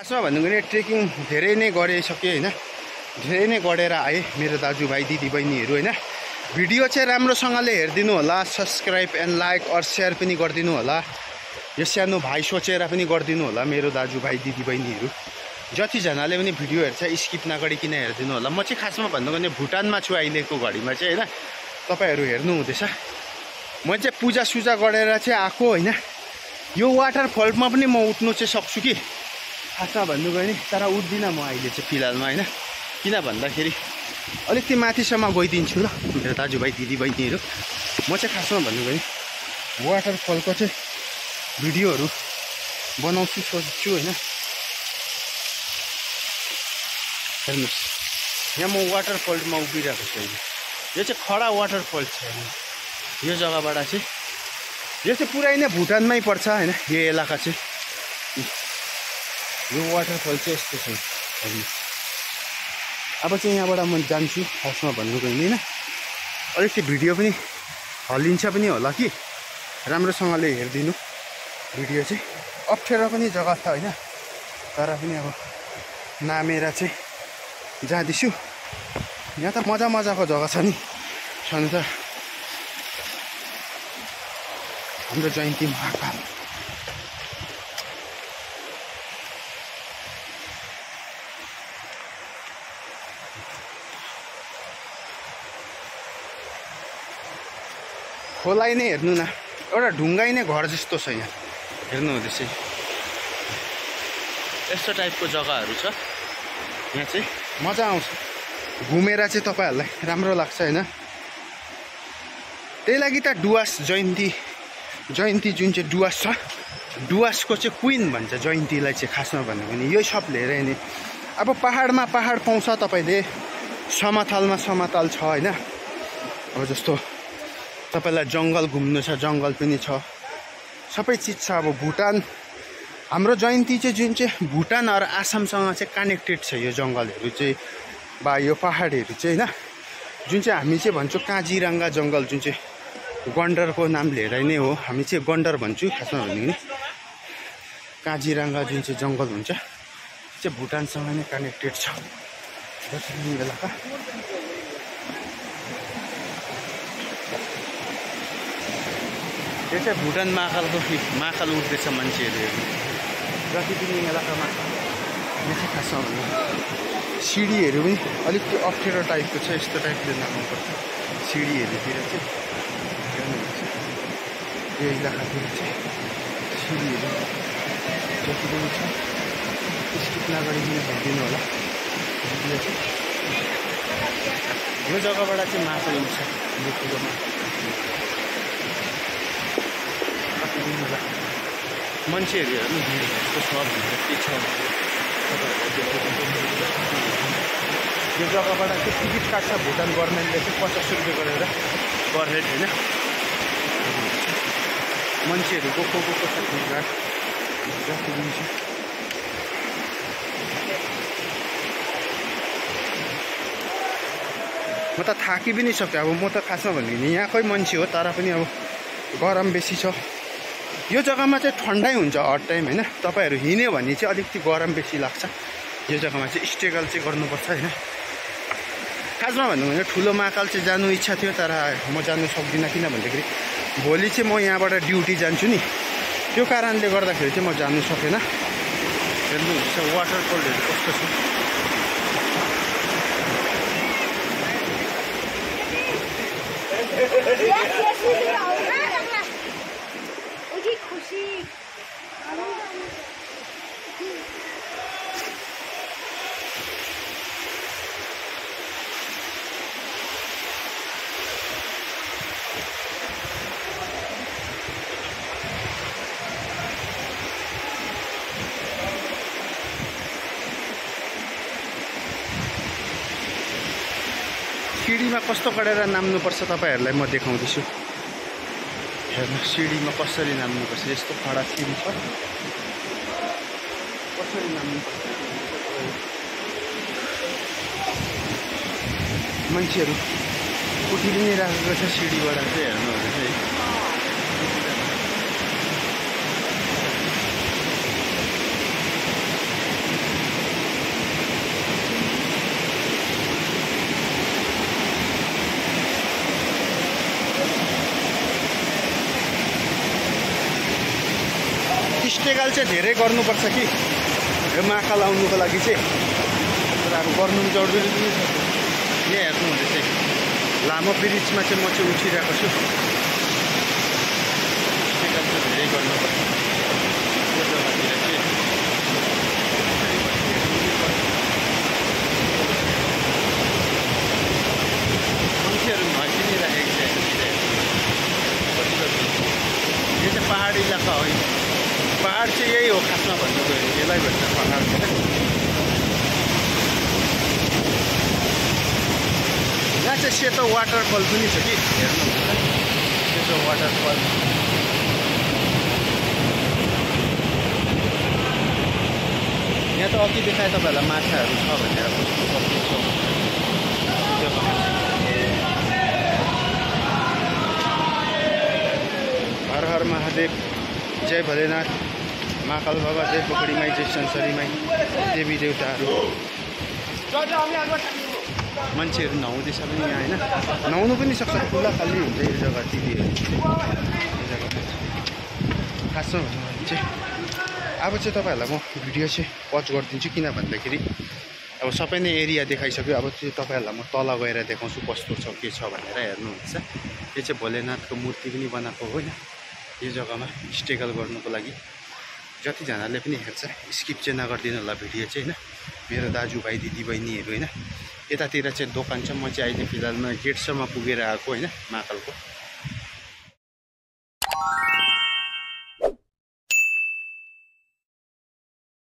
खासमा भन्नु भने ट्रेकिङ धेरै नै गरिसकेँ होइन, धेरै नै गरेर आए मेरो दाजुभाइ दिदीबहिनीहरू होइन। भिडियो चाहिँ राम्रोसँगले हेरिदिनु होला, subscribe and like or share पनि गरिदिनु होला। यो सानो भाइ सोचेर पनि गरिदिनु होला मेरो दाजुभाइ दिदीबहिनीहरू। जतिजनाले पनि भिडियो हेर्छ स्किप नगरिकन हेरिदिनु होला। म चाहिँ खासमा भन्नु भने भुटानमा छु अहिलेको घडीमा चाहिँ होइन, तपाईँहरू हेर्नु हुँदैछ। म चाहिँ पूजासुजा गरेर चाहिँ आएको होइन। यो वाटरफलमा पनि म उठ्नु चाहिँ सक्छु कि खासमा भन्नु भने, तर उठ्दिनँ म अहिले चाहिँ फिलहालमा होइन। किन भन्दाखेरि अलिकति माथिसम्म गइदिन्छु ल मेरो दाजुभाइ दिदीबहिनीहरू। म चाहिँ खासमा भन्नु भने वाटरफलको चाहिँ भिडियोहरू बनाउँछु सोच्छु होइन। हेर्नुहोस् यहाँ म वाटरफलमा उभिरहेको छु अहिले। यो चाहिँ खडा वाटरफल छ यो जग्गाबाट चाहिँ। यो चाहिँ पुरै नै भुटानमै पर्छ होइन यो इलाका चाहिँ। यो वाटरफल चाहिँ यस्तो छ हेर्नुहोस्। अब चाहिँ यहाँबाट म जान्छु खासमा भन्नु भने होइन। अलिकति भिडियो पनि हल्लिन्छ पनि होला कि, राम्रोसँगले हेरिदिनु भिडियो चाहिँ। अप्ठ्यारो पनि जग्गा छ होइन, तर पनि अब नामेर चाहिँ जाँदैछु। यहाँ त मजा मजाको जग्गा छ नि छन त। हाम्रो जयन्ती महाकाल खोलाइ नै हेर्नु न, एउटा ढुङ्गाइ नै घर जस्तो छ यहाँ हेर्नु हुँदैछ। यस्तो टाइपको जग्गाहरू छ यहाँ चाहिँ, मजा आउँछ घुमेर चाहिँ तपाईँहरूलाई राम्रो लाग्छ होइन। त्यही लागि त डुवास जयन्ती जुन चाहिँ डुवास छ, डुवासको चाहिँ क्विन भन्छ जयन्तीलाई चाहिँ खासमा भन्नु भने। यही सब लिएर नि अब पहाडमा पहाड पाउँछ तपाईँले, समतलमा समतल छ होइन। अब जस्तो तपाईँलाई जङ्गल घुम्नु छ जङ्गल पनि छ, सबै चिज छ। अब भुटान हाम्रो जयन्ती चाहिँ जुन चाहिँ भुटान र आसामसँग चाहिँ कनेक्टेड छ यो जङ्गलहरू चाहिँ बा यो पहाडहरू चाहिँ होइन। जुन चाहिँ हामी चाहिँ भन्छौँ काजिरङ्गा जङ्गल, जुन चाहिँ गन्डरको नाम लिएर नै हो, हामी चाहिँ गन्डर भन्छु खासमा भन्यो भने। काजिरङ्गा जुन चाहिँ जङ्गल हुन्छ चाहिँ भुटानसँग नै कनेक्टेड छ दार्जिलिङ इलाका। यो चाहिँ भुटान महाकाल उठ्दैछ मान्छेहरू हेर्नु जति पनि इलाकामा। यो चाहिँ खासमा भन्नु सिँढीहरू पनि अलिकति अप्ठ्यारो टाइपको छ, यस्तो टाइपले नाग्नुपर्छ सिँढीहरूतिर चाहिँ हेर्नुहुन्छ। यो इलाकातिर चाहिँ सिँढीहरू जति पनि छ स्किप नगरिकन हेरिदिनु होला। यो जग्गाबाट चाहिँ महाकाल उठ्छ, यो ठुलोमा मान्छेहरू हेर्नु भिड कस्तो छ भनेर के छ। यो जग्गाबाट चाहिँ टिकट काट्छ भुटान गभर्मेन्टले चाहिँ 50 रुपियाँ गरेर पर हेड होइन। मान्छेहरू गएको छ भिडभाड जति पनि छ। म त थाकी पनि सक्यो। अब म त खासमा भन्यो भने यहाँकै मान्छे हो, तर पनि अब गरम बेसी छ। यो जग्गामा चाहिँ ठन्डै हुन्छ हर टाइम होइन। तपाईँहरू हिँड्यो भने चाहिँ अलिकति गरम बेसी लाग्छ। यो जग्गामा चाहिँ स्ट्रगल चाहिँ गर्नुपर्छ होइन। खासमा भन्नु भने ठुलो महाकाल चाहिँ जानु इच्छा थियो, तर म जानु सक्दिनँ। किन भन्दाखेरि भोलि चाहिँ म यहाँबाट ड्युटी जान्छु नि, त्यो कारणले गर्दाखेरि चाहिँ म जानु सकेन। हेर्नुहुन्छ वाटरफलहरू कस्तो छ। सिँढीमा कस्तो गरेर नाम्नुपर्छ तपाईँहरूलाई म देखाउँदैछु। हेर्नु सिँढीमा कसरी नाम्नुपर्छ। यस्तो खडा सिँढी छ, कसरी नाम्नुपर्छ। मान्छेहरू उठि पनि राखेको छ सिँढीबाट चाहिँ हेर्नुहुन्छ है। स्ट्रगल चाहिँ धेरै गर्नुपर्छ कि यो महाकाल आउनुको लागि चाहिँ। तर अब गर्नु जरुरी पनि छ। यहाँ हेर्नु हुँदैछ लामो ब्रिजमा चाहिँ म चाहिँ उठिरहेको छु। स्ट्रगल चाहिँ धेरै गर्नुपर्छ यो जग्गातिर चाहिँ। मान्छेहरू भइदिइराखेको छ। यो चाहिँ पहाडी इलाका होइन। पहाड चाहिँ यही हो खासमा भन्नु गयो यसलाई भन्छ पहाड। यहाँ चाहिँ सेतो वाटरफल पनि छ कि हेर्नुहुन्छ सेतो वाटरफल। यहाँ त अघि देखाएँ तपाईँहरूलाई माछाहरू छ भनेर बुझ्नु सक्नुहुन्छ। हर हर महादेव, जय भोलेनाथ, महाकाल बाबा, जय पोखरी माई, जय संसारी माई, देवी देवताहरू। मान्छेहरू नुहाउँदैछ पनि यहाँ होइन, नुहाउनु पनि सक्छ। खुला खाली हुन्छ यो जग्गा दिदीहरू। खासमा भन्नु भने चाहिँ अब चाहिँ तपाईँहरूलाई म भिडियो चाहिँ पज गरिदिन्छु। किन भन्दाखेरि अब सबै नै एरिया देखाइसक्यो। अब चाहिँ तपाईँहरूलाई म तल गएर देखाउँछु कस्तो छ के छ भनेर। हेर्नुहुन्छ यो चाहिँ भोलेनाथको मूर्ति पनि बनाएको होइन। यो जग्गामा स्ट्रगल गर्नुको लागि जतिजनाले पनि हेर्छ स्किप चाहिँ नगरिदिनु होला भिडियो चाहिँ होइन। मेरो दाजुभाइ दिदीबहिनीहरू होइन। यतातिर चाहिँ दोकान छ। म चाहिँ अहिले फिलहालमा गेटसम्म पुगेर आएको होइन महाकालको।